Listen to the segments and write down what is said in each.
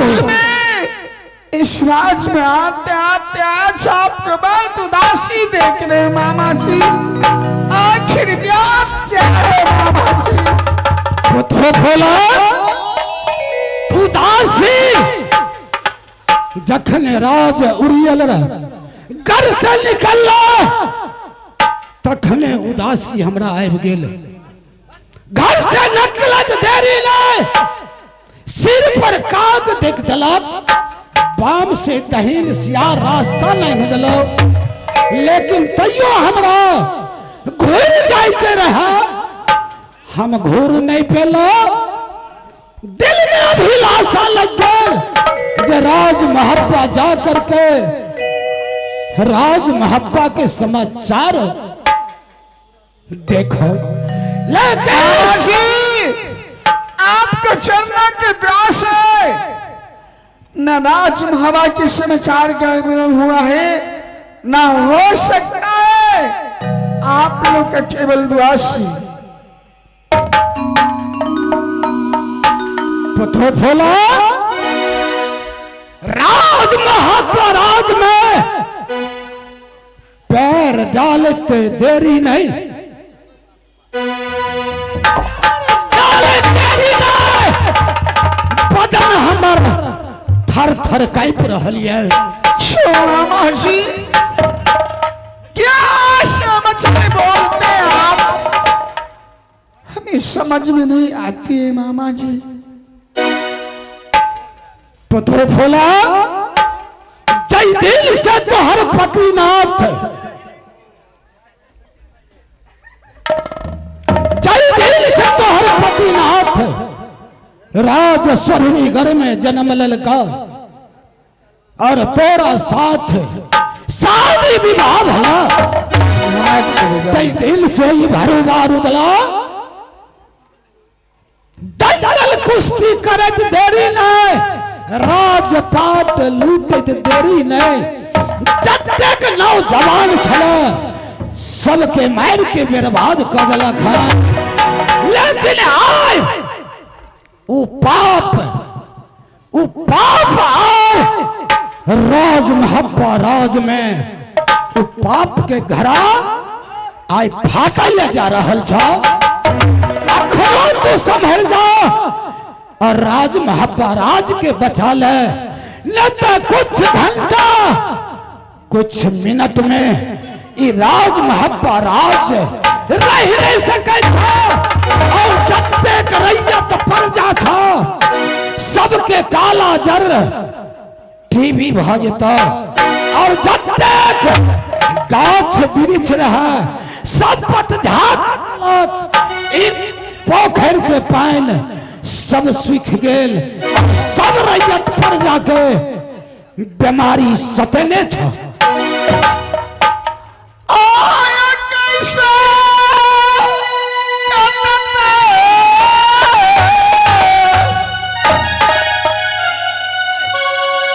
राज में, इस राज में आते आते आज आपके बाद उदासी देख रहे हैं मामा जी। आखिर बात क्या है मामा जी? पुतो भोला, उदासी जखन राज उड़ियल रह घर से निकल तखने उदासी हमरा आबि गेल। घर से निकलत देरी नहीं, सिर पर काग देख देलक, बाम से दहीन सिया रास्ता नहीं दिलो, लेकिन तैयो हमरा घूर जाते रहा, हम घूर नहीं पेलो। दिल में अभिलाषा लग गेल जे राज महब्बा जा करके राज महब्बा के समाचार देखो। लेकिन जी आपके चरणों के प्यास है न राज महबा के समाचार का मिलन हुआ है न हो सकता है। आप लोग का केवल दुआ से। पथो फोला, राज महब्बा राज में पैर डालते देरी नहीं, डालते देरी नहीं, बदन हमर थर थर कांप रहल ये। मामा जी क्या समझ में बोलते हैं आप? हमें समझ में नहीं आती है मामा जी। पतो फोला, जय दिल से तोहर पतिनाथ, जय दिल से तोहर पतिनाथ राज स्वरूपी घर में जन्म ललका और तोरा साथ शादी विवाह भला, तई दिल से ही भरू बारूदला दंगल कुश्ती करत देरी नहीं, राजपाट लूटत देरी नहीं, जतेक नौजवान छल सबके मार के बर्बाद कर देलक हन। लेकिन आय उ पाप, उ पाप आय राज महब्बा राज में उ पाप के घरा आय फाटल जा रहल छ। अखनो तू संभल जा और राज महब्बा राज के बचा ले, न तो कुछ घंटा कुछ मिनट में ई राज महब्बा राज रह नहीं सकै छ। और जतेक रैयत प्रजा छ सबके काला जर टीवी भ जेतौ, और जतेक गाछ वृक्ष रहे सब पतझड़, ई पोखरि के पानि सब सूखि गेल, सब रैयत प्रजा के बीमारी सतेने छ। आया कैसे कटते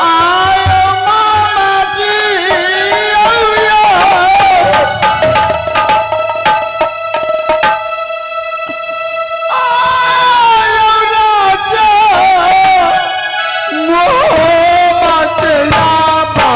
आयो मामा जी, आयो आयो राजा मोहब्बत याबा।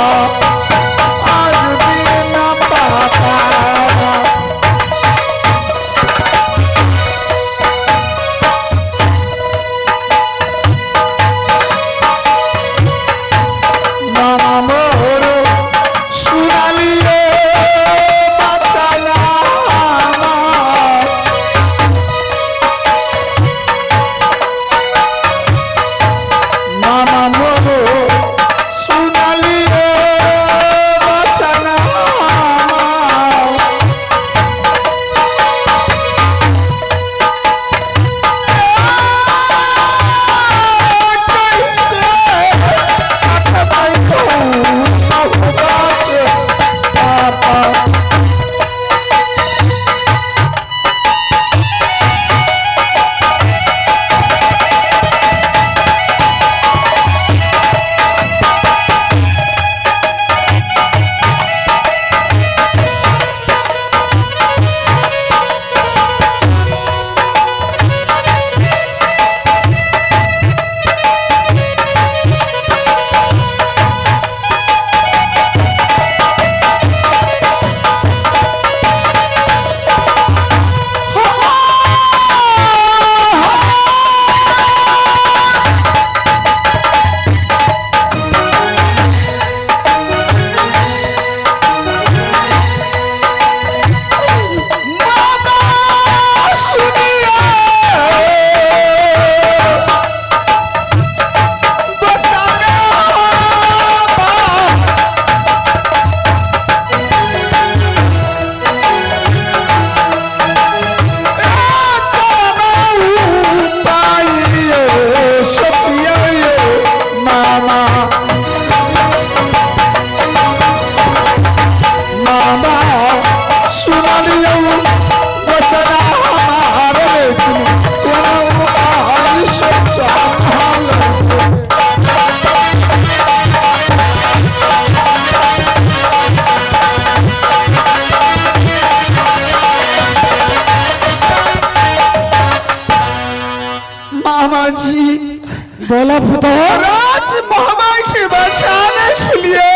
मामा जी। बोला पुतो। राज मामा के बचाने के लिए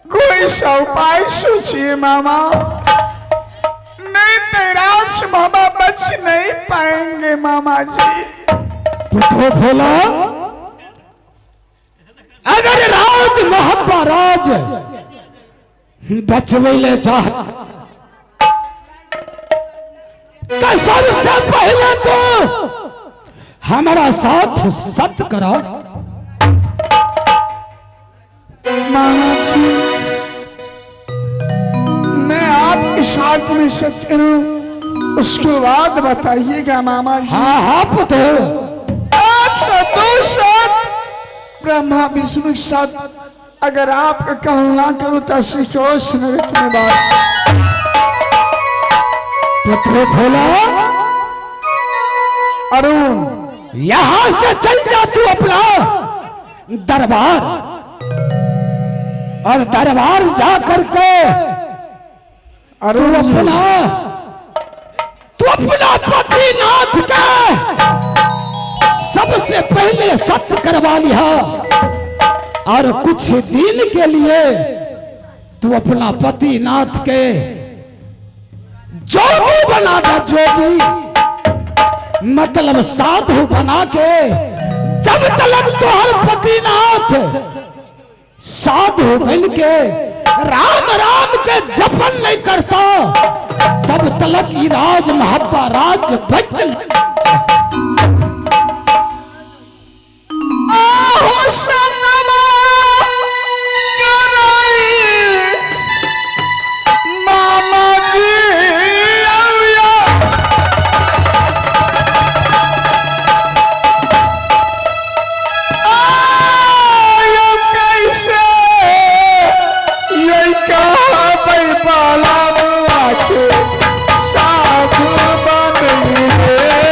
कोई सा उपाय सोचिए मामा, नहीं तो राज मामा बच नहीं पाएंगे मामा जी। पुतो बोला, अगर राज मोहब्बा राज बचवे ले चाह तो सबसे पहले तो हमारा साथ सत करो। मामा जी मैं आपके साथ में सत्य हूँ, उसके बाद बताइएगा मामा जी। हाँ हाँ पुतो। 102 सात ब्रह्मा विष्णु के साथ अगर आप कहना करो तो सिखोश नरक में वास। पुत्र भोला अरुण यहां से चल जा तू अपना दरबार, और दरबार जा करके तू अरुण जी, अपना तू अपना पतिनाथ का सबसे पहले सत्य करवा लिया, और कुछ दिन के लिए तू अपना पतिनाथ के जोगी बना दे। जोगी मतलब साधु बना के जब तलक तोहर पतिनाथ साधु बन के राम राम के जपन नहीं करता तब तलक ई राज महब्बा राज बच। आहो सनमा कराई मामा जी आया। आयो कैसे ये कहा पाला के साधु बन गए।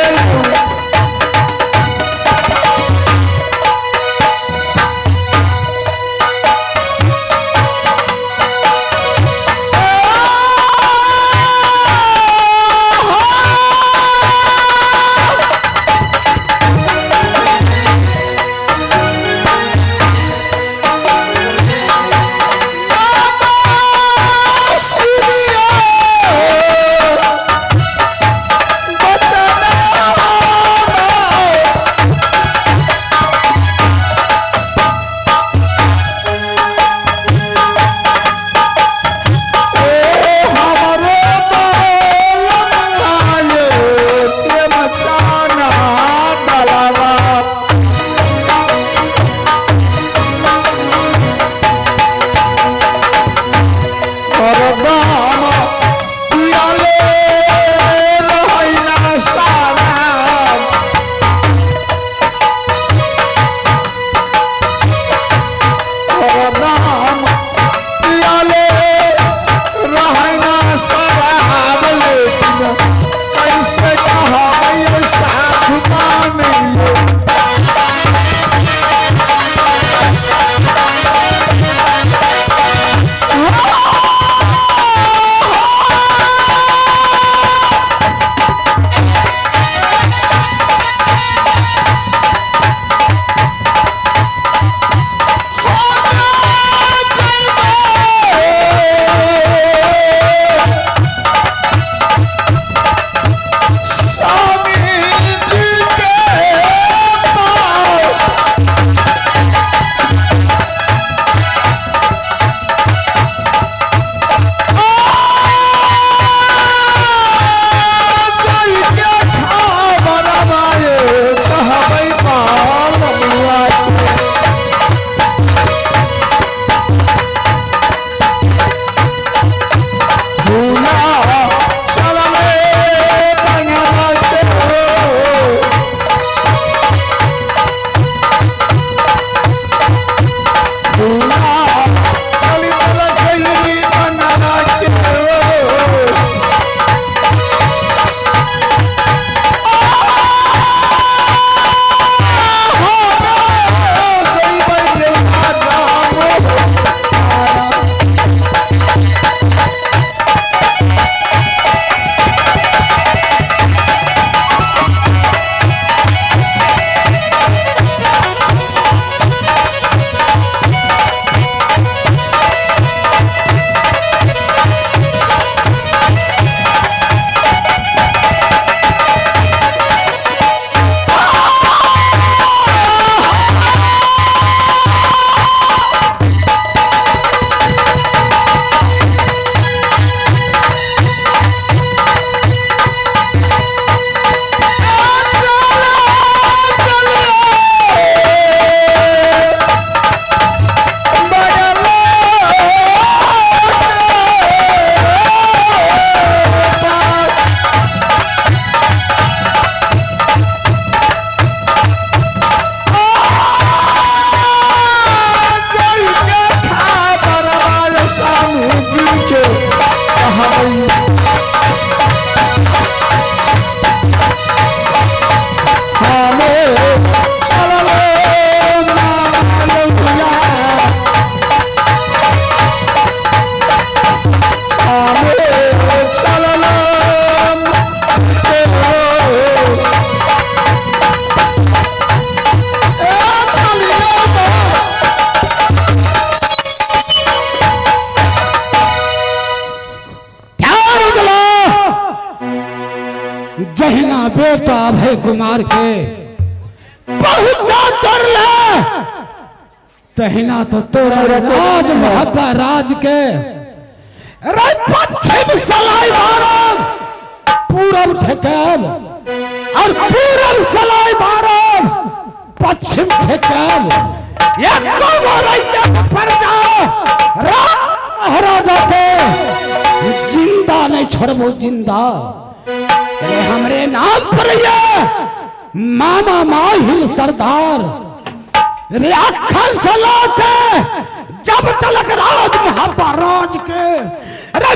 जहिना बेटा अभय कुमार के पहुंचा तोड़ले तहिना तो तोरा राज महब्बा राज के रे पश्चिम सलाई मारब पूरब ठेकाब और पूरब सलाई मारब पश्चिम ठेकाब एको गो रैयत पर जाओ राज महाराजा के जिंदा नहीं छोड़बो जिंदा। अरे हमरे नाम पर ये मामा माहिल सरदार रे अखन से लाके जब तलक राज महाबा राज के रे।